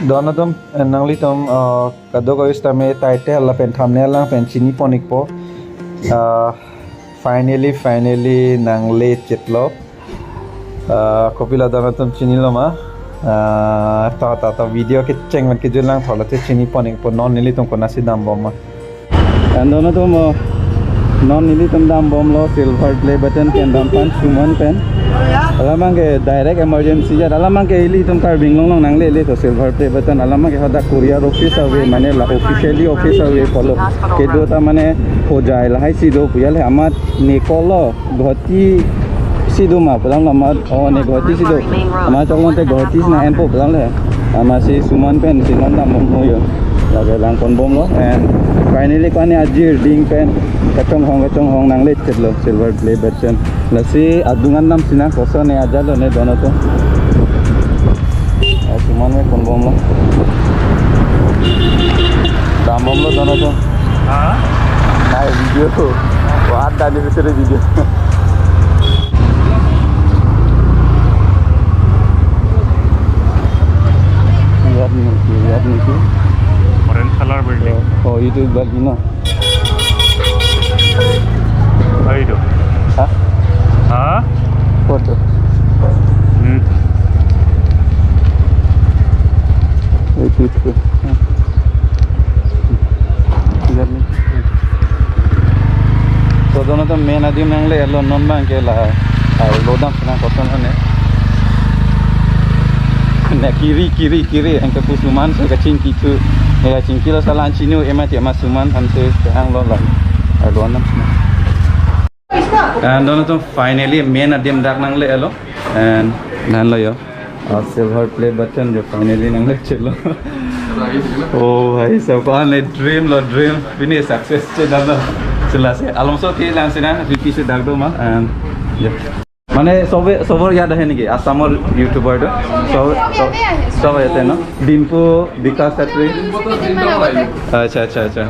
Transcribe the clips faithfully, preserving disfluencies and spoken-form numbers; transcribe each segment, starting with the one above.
Don atum, eh, nanglitum, eh, kadokave sitame title lapen thumbnail lang pen chini pon-ikpo. Eh, finally, finally, nangle chetlo. Eh, kopilo don atum chinilo ma? Eh, to, to, to, video kecheng pen kejut lang tholo te chini pon-ikpo non nelitum konatsi dambom ma. And don atum, oh, non nelitum dambomlo silver play button pen dam pan Suman pen. Alam abangke direct emergency jat. Alam abangke ilitum Karbi Anglong along nangle-le to silver play button. Alam abangke hadak courier office ave, mane la officially office ave pulo. Kedo ta mane hojai lahai si do pu ya le amat ne kolo. Guwahati si do ma pulang lo amat, oh, ne Guwahati si do. Amat choklo te Guwahati si na enpo pulang le. Amatsi Suman pen si non dambom ho yo. Lake lang ponbomlo and finally ko-an ne ajir ding pen kachonghong kachonghong nangle chetlo silver play button. Lasi adung an damsi nang koson ne ajatlo ne don atum. Ah, Suman me ponbomlo. Dambomlo don atum. Ha? Nai video. Wah, ada di situ video. Lihat nih, lihat nih. Orange color building. Oh, oh, itu bagi na. Ayo do. Ha? Ha? Foto. Hmm. Itu, itu. Lihat nih. So, don atum main adim nangle-etlo non abangke la, ah, lo damsi nang koson ne. Ne kiri, kiri, kiri, anke pu Suman si kachingki thu. Ne kachingkilo salan chinu, ema ti ema Suman aphan si kehanglo la. Ah, lo damsi nang. And don atum finally main adim dak nangle-etlo. And nanlo yo. Ah, silver play button jo finally nangle chetlo. Oh, bhai, sab ko-an le dream lo, dream. Pini success chedamlo. Sila se. Alomso ke lang sina, repeat si dak do ma. And, yeah. Mane sobe, sobor yad ahe niki? Assamor YouTuber to? Sob, sob, sob yad ahe no? Dimpu, Bikash Chatri. আচ্ছা, আচ্ছা, আচ্ছা।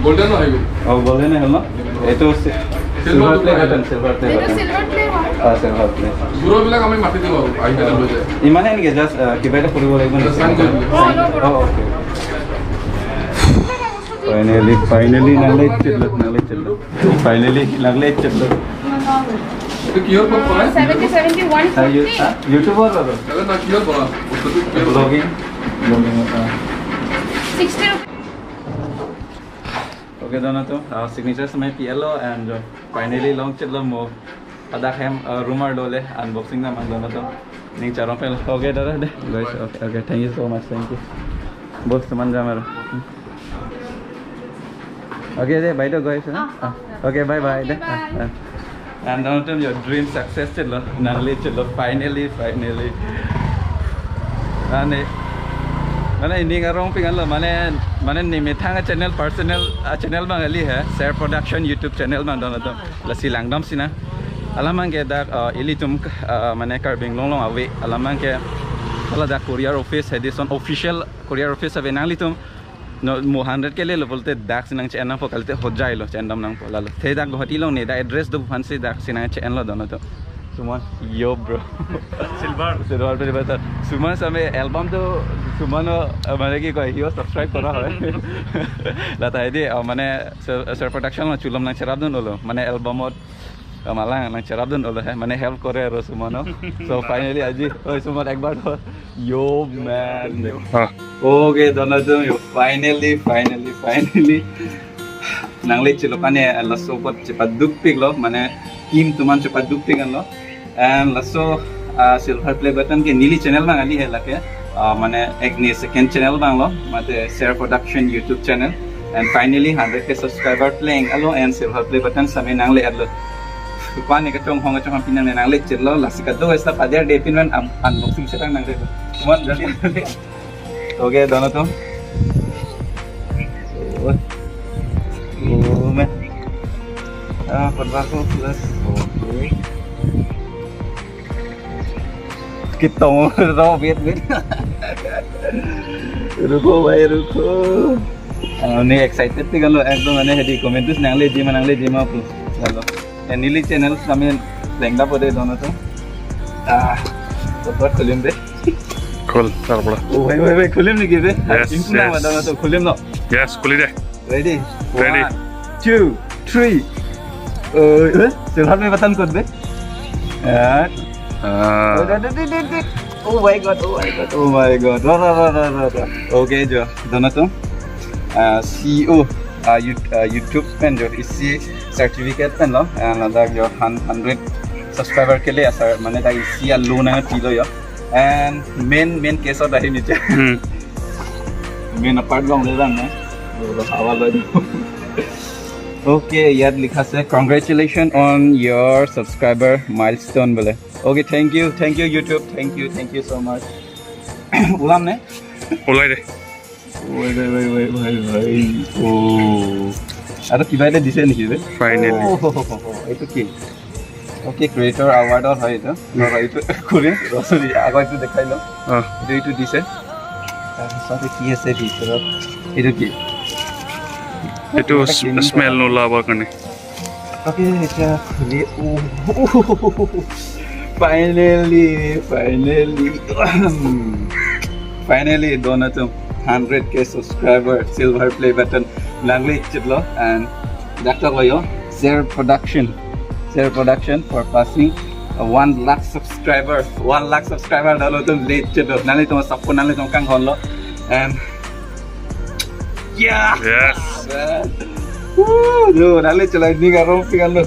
গোল্ডেন আহিব। অ, গোল্ডেন আহিল ন? এইটো চি-, silver play button, silver play এইটো button. Silver play হয়। অ, চিলভাৰ প্লে। বুঢ়াবিলাক আমি মাতি দিম আৰু, আহি কেনে লৈ যায়। ইমানে নেকি? জাষ্ট, আ, কিবা এটা কৰিব লাগিব নেকি? জাষ্ট চাইন কৰি দিব। অ, অ, okay. Finally, finally, nangle chetlo, nangle chetlo. Finally, nangle chetlo. এইটো কিহৰ ওপৰত বনাই? Seventy, seventy, one fifty। হা, ইউ-, হা? YouTubeৰ ওপৰত? আৰে না, কিহৰ বনাই? বস্তুটো কিহৰ? Vlogging, vlogging, Ha. Sixty rupees। Okay, don atum, ah, signature si nang P L lo and, uh, finally long chetlo mo. Pada hem, uh, rumor dole unboxing na mang don atum. Ning charong pel. Okay, dada de. Guys, okay, okay. Thank you so much. Thank you. Bos, teman jamar. Okay de, bye de, guys, ha? Ah, ah. Okay, bye bye de. Okay, bye. Ah, ah. And don atum, your dream success chetlo, nangle chetlo, finally, finally. Mane, mane ning arong ping anlo, mane, mane ne methang a-channel, personal a-channel abang kali he, Share Production YouTube channel abang don atum. Lasi langdamsi nang. Alam abangke dak, uh, ilitum, uh, mane Karbi Anglong along ave. Alam abangke hala dak courier office, Hadison official courier office ave, nanglitum no, mo hundred ke lelo pulote daksi nang che-en nangpo, kalite hojailo, che-endam nangpo lalo. Te dak Guwahati along ne dak address do aphansi daksi nang che-enlo don atum. Suman, yo bro. Silver. Silver play button. Suman same album to Suman, uh, mane ki koi, hiyo subscribe kora hoy. Lata edi, uh, mane Share, Share Production lo chulom nang cherap dun olo. Mane album ot, uh, malang nang cherap dun olo he. Mane help kore aro Suman no. So finally aji, oi Suman ekbar to. Yo, man. Yo. Ah. Okay, don atum, yo, finally, finally, finally. Nangle chetlo kane, laso apot chepadukpiklo, mane team atum an chepadukpik anlo. And laso, ah, silver play button ke neli channel abang kali he lake. Ah, mane ek ne second channel abang lo, mate Share Production YouTube channel. And finally hundred K subscriber pleng alo and silver play button same nangle-etlo. Kwane kachonghong kachonghong pinang nangle chetlo, lasi kado esta pader de pin wan am-, unboxing serang nang de. Mon jadi. Okay, don atum. Oh. Oh, man. Ah, parbako plus. Okay. Kitong ro wait, wait. Ruko bhai, ruko. Ah, ne excited ti kan lo ekdom mane hedi comment tu nangle jima, nangle jima pu. Lalo. Ya neli channel kami lengda pode don atum. Ah, support kulim de. Khul, sarbura. Oh, wait, wait, wait, khulim niki be? Yes, impu na yes. Madam to khulim lo. Yes, khuli de. Ready? Ready. One, two, three. Uh, eh? Silhouette mein button kod be? Ah. Ah. Oh, da, da, da, da, da. Oh my God, oh my God, oh my God. Ra, ra, ra, ra, ra, ra. Okay, jo. Dono tum. Ah, C E O, ah, You-, ah, YouTube pen jo isi certificate pen lo. And ladak jo han-, hundred subscriber ke liye asar, mane dak isi alo nangpilo jo. And main, main case of the niche. Hmm. Main apart long le lang na. Oro hawa lo. Okay, ইয়াত লিখা আছে, "Congratulations on your subscriber milestone" বোলে। Okay, thank you, thank you YouTube, thank you, thank you so much. ওলাম নে? ওলাই দে। Wait, wait, wait, wait, wait, wait. Oh. আৰু কিবা এটা দিছে নেকি বে? Finally. Oh, এইটো কি? Okay, creator award হয় এইটো। নহয়, এইটো কৰিম। Sorry, আগৰ এইটো দেখাই লওঁ। অ। এইটো, এইটো দিছে। তাৰপিছতে কি আছে ভিতৰত? এইটো কি? এইটো এটা cleaning smell কৰা। নোলাবৰ কাৰণে। Okay, এতিয়া খুলি। Oh, finally, finally. Finally, Dono tum hundred K subscriber, silver play button nangle chitlo, and dak ta koyo, Share Production, Share Production for passing, uh, one lakh subscriber, one lakh subscriber Dono tum le chitlo, nanglitum support, nanglitum kanghon lo, and yeah. Yes. Woo, jo, nangle chitlo, ning arong pik an lo.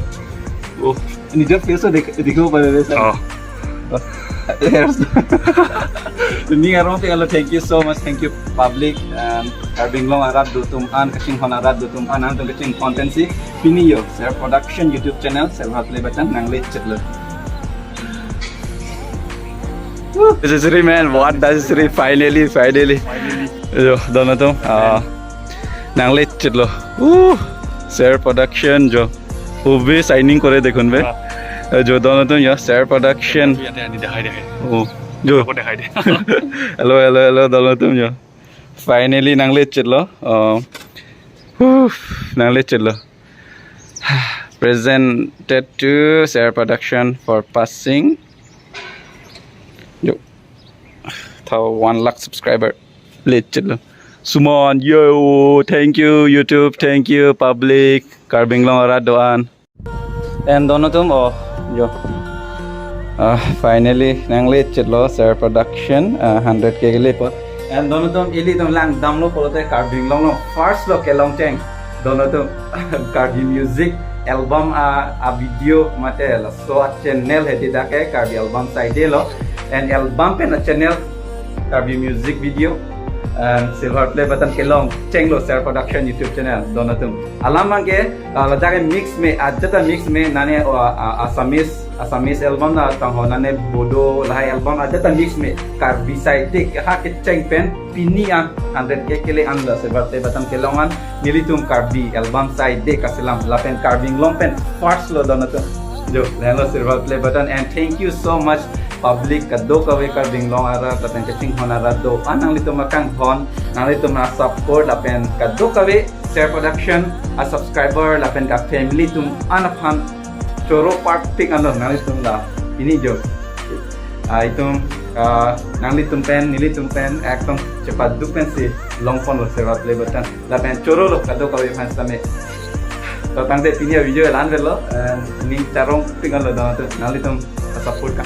Oh, নিজে face ও দেখ-, দেখিব পাৰে বে, sir। অ। Yes। Ning arong pik an lo, thank you so much, thank you public, and Karbi Anglong arat do atum an, kachinghon arat do atum an, nangtum kachinghon pensi, pini jo, Share Production YouTube channel, silver play button nangle chitlo. Necessary man, what necessary, finally, finally। Finally। Jo, Dono tum, ah, nangle chitlo। Uh, Share Production jo। Ove signing করে দেখুন বে। হ্যাঁ। এ, jo Dono tum jo, Share Production। ইয়াতে আনি দেখাই দে। Oh, jo। আকৌ দেখাই দে। Hello, hello, hello, Dono tum jo। Finally, nangle chitlo। Uh, uh, nangle chitlo। Presented to Share Production for passing. Jo. Tau one lakh subscriber. Le chitlo. Suman, yo, thank you, YouTube, thank you, public, Karbi Anglong arat do an. And Dono tum, oh, jo. Ah, finally, nangle chitlo, Share Production, ah, hundred K ke lipo. And Dono tum, ilitum langdamlo pulote Karbi Anglong lo, first lo kelongcheng. Dono tum, Karbi music album a, a video mate laso a channel hedi dak ke Karbi album side lo. And album pen a channel Karbi music video, and silver play button kelongchenglo Share Production YouTube channel, Dono tum. Alam abang ke, ah, ladak ke mix me, ajat ta mix me, nane, oh, ah, ah, Assamese, Assamese album na tangho, nane Bodo lahai album ajat ta mix me, Karbi side dik ha kecheng pen pini an hundred K kele an lo silver play button kelong an, nelitum Karbi album side dik aselam lapen Karbi Anglong pen first lo Dono tum. Jo, lahenlo silver play button, and thank you so much public kadokave Karbi Anglong arat lapen kachinghon arat do an, nanglitum akanghon, nanglitum a support lapen kadokave Share Production a subscriber lapen ka family atum an aphan choro parpik an lo nanglitum la pini jo. Ah, itum, ah, nanglitum pen, nelitum pen ekdom chepaduk pensi longponlo silver play button. Lapen chorolo kadokave aphan sitame. To tangte pini a video la-an avelo, eh, ning charong pik an lo Dono tum, nanglitum support ka.